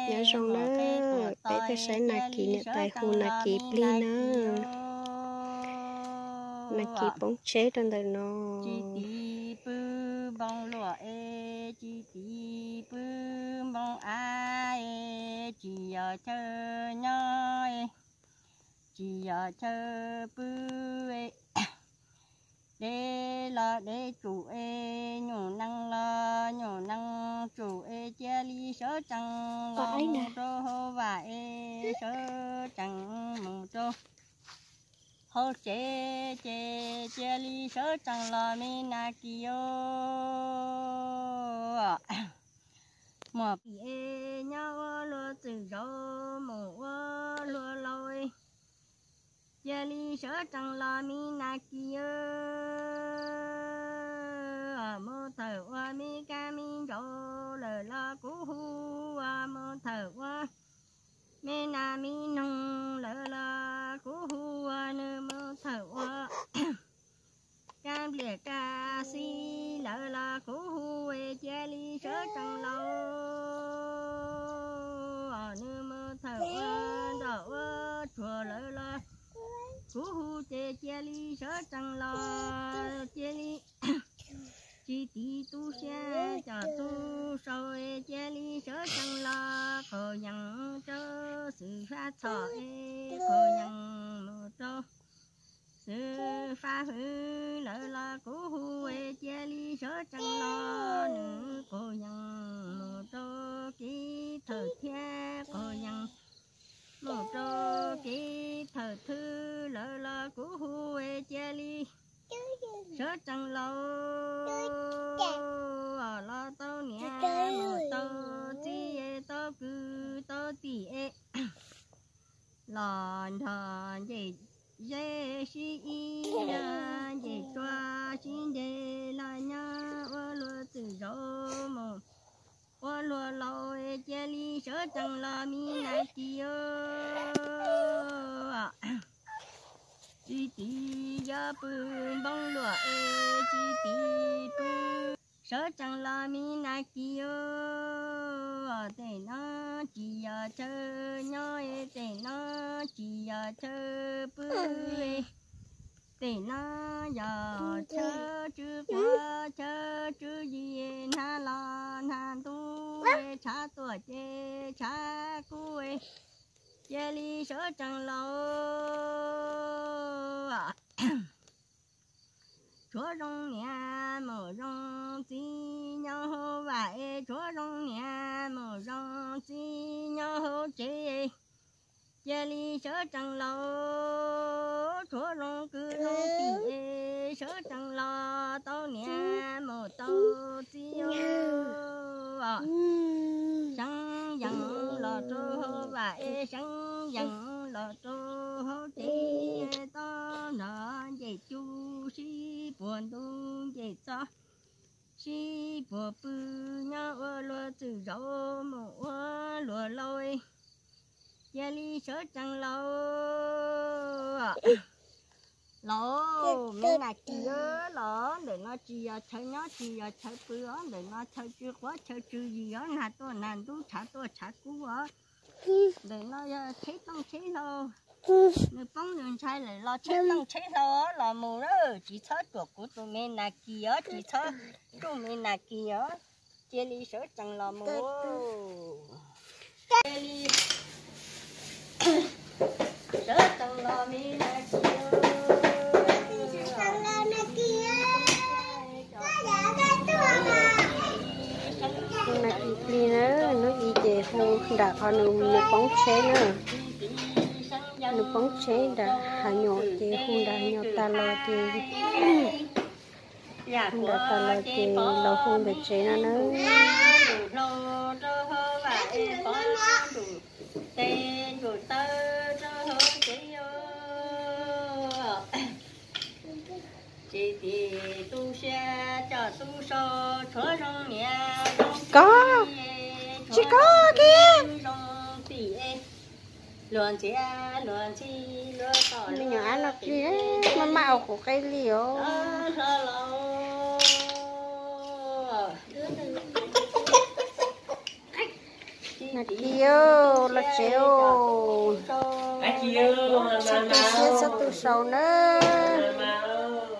Nyob zoo na, peb tuaj saib Nas Kis niam tais hu Nas Kis plig na. Nas Kis poob tsheb rau ntawm no. Tsis tiv pw npoo luam es, tsis tiv pw npoo av es, tsis yog chaw nyob es, tsis yog chaw pw es, dev los dev tsum es, nyuj nees los nyuj nees tsum es, cia li sawv tsees los mus rau hauv vaj es, sawv tsees mus rau hauv tsev ces, cia li sawv tsees los me Nas Kis os. Muaj pim es nyob ua luag txwm zaus mus ua luag laus, cia li sawv tsees los me Nas Kis os. Mus thawm ua me kab me ntsaum lawm los kuv hu ua, mus thawm ua me nas me noog lawm los kuv hu ua, nws mus thawm ua kab npliam kab xib lawm los kuv hu es, cia li sawv tsees los. Nws mus thawm ua nroj ua tsuag lawm los kuv hu ces, cia li sawv tsees los. Cia li tsis tiv tu siab coj tu sau es, cia li sawv tsees los. Qaug yees rau xwm fab txhom es, qaug yees mus rau xwm fab hwv lawm los kuv hu es, cia li sawv tsees los. Nws qaug yees mus rau kev thawm thiab qaug yees mus rau kev thawm thwv lawm los kuv hu es, cia li sawv tsees los. Los tau niam mus tau txiv es, tau kwv tau tij es, los nrog ncej zeb sib ib, ncej tsua sib nce los nyob ua luag txwm zaus mus ua luag laus es, cia li sawv tsees los me Nas Kis os. Tsis tiv yuav pw npoo luam es, tsis tiv pw, sawv tsees los me Nas Kis os. Tej no tsis yog chaw nyob es, tej no tsis yog chaw pw es, tej no yog chaw tsw quav chaw tsw yig, hnav los hnav ntuj es, tshav tuaj ces tshav kub es, cia li sawv tsees los. Tshuav zoo niam mus zoo txiv nyob hauv vaj es, tshuav zoo niam mus zoo txiv nyob hauv tsev, cia li sawv tsees los. Tshuav zoo kwv zoo tij es, sawv tsees los tau niam mus tau txiv os. Seev yees los rau hauv vaj es, seev yees los rau hauv tsev, tau nrog ncej cub sib puag ntuj ncej txob, sib puag pw nyob ua luag txwm zaus mus ua luag laus, cia li sawv tsees los. Los me Nas Kis los, ntawm no tsis yog chaw nyob tsis yog chaw pw os, ntawm no chaw tsw quav chaw tsw yig os, nag tuaj nag ntub tshav tuaj tshav kub os. Ntawm no yog tsheb tooj tsheb hlau, nws poob nws ntshai lawm los tsheb tooj tsheb hlau los mus na, tsis txhob cuam kuv tus me Nas Kis os, tsis txhob tsuj me Nas Kis os, cia li sawv tsees los mus. Cia li sawv tsees los me Nas Kis. Tus Nas Kis plig na, hnub i ces hu nram qhov nws, nws poob tsheb na. Nws poob tsheb nram hav nyuam ces hu nram hav nyuam tas los ces, hu nram tas los ces los hu ntawm tsev no na. Tsis tiv tu siab coj tu sau, tshuav zoo niam zoo txiv, kov, tsis kov kiag zoo tij, luag ntxhiab luag ntxhi luag tom me nyuam av no tsis maj maj ua kuv qe li os. Hlo los tsis Nag kis los tsev, txhob tu siab txhob tu sau nawb.